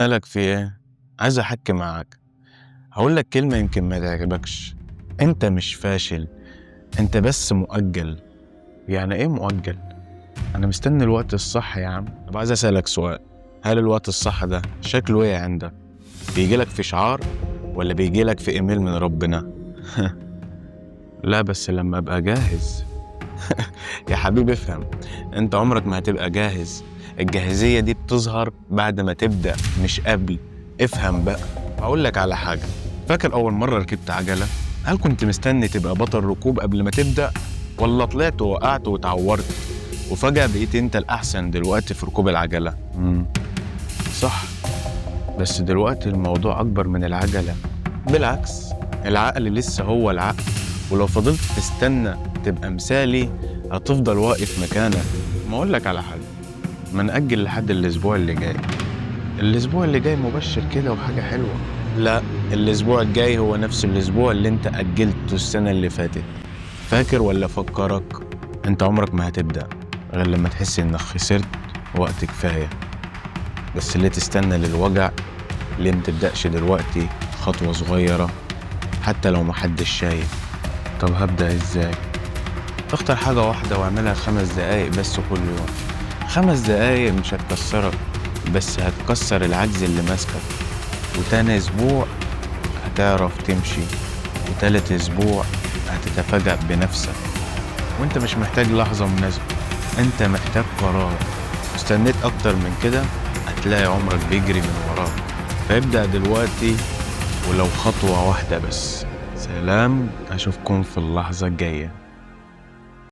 مالك في ايه؟ عايز احكي معاك. هقول لك كلمة يمكن ما تعجبكش. انت مش فاشل، انت بس مؤجل. يعني ايه مؤجل؟ انا مستني الوقت الصح يا عم. طب عايز اسألك سؤال، هل الوقت الصح ده شكله ايه عندك؟ بيجيلك في شعار ولا بيجيلك في ايميل من ربنا؟ لا بس لما ابقى جاهز. يا حبيبي افهم، انت عمرك ما هتبقى جاهز. الجاهزية دي بتظهر بعد ما تبدأ مش قبل. افهم بقى. هقول لك على حاجة، فاكر أول مرة ركبت عجلة؟ هل كنت مستني تبقى بطل ركوب قبل ما تبدأ؟ ولا طلعت ووقعت وتعورت وفجأة بقيت انت الأحسن دلوقتي في ركوب العجلة؟ صح، بس دلوقتي الموضوع أكبر من العجلة. بالعكس، العقل لسه هو العقل، ولو فضلت تستنى تبقى مثالي هتفضل واقف مكانك. ما أقول لك على حاجة، ما نأجل لحد الأسبوع اللي جاي. الأسبوع اللي جاي مبشر كده وحاجة حلوة. لا، الأسبوع الجاي هو نفس الأسبوع اللي أنت أجلته السنة اللي فاتت. فاكر ولا فكرك؟ أنت عمرك ما هتبدأ غير لما تحس إنك خسرت وقت كفاية. بس ليه تستنى للوجع؟ ليه ما تبدأش دلوقتي خطوة صغيرة حتى لو محدش شايف؟ طب هبدأ إزاي؟ اختار حاجة واحدة واعملها 5 دقايق بس كل يوم. 5 دقايق مش هتكسرك، بس هتكسر العجز اللي ماسكك. وتاني أسبوع هتعرف تمشي، وتالت أسبوع هتتفاجأ بنفسك. وانت مش محتاج لحظة مناسبة، انت محتاج قرار. استنيت أكتر من كده هتلاقي عمرك بيجري من وراك. فابدأ دلوقتي ولو خطوة واحدة بس. سلام، أشوفكم في اللحظة الجاية.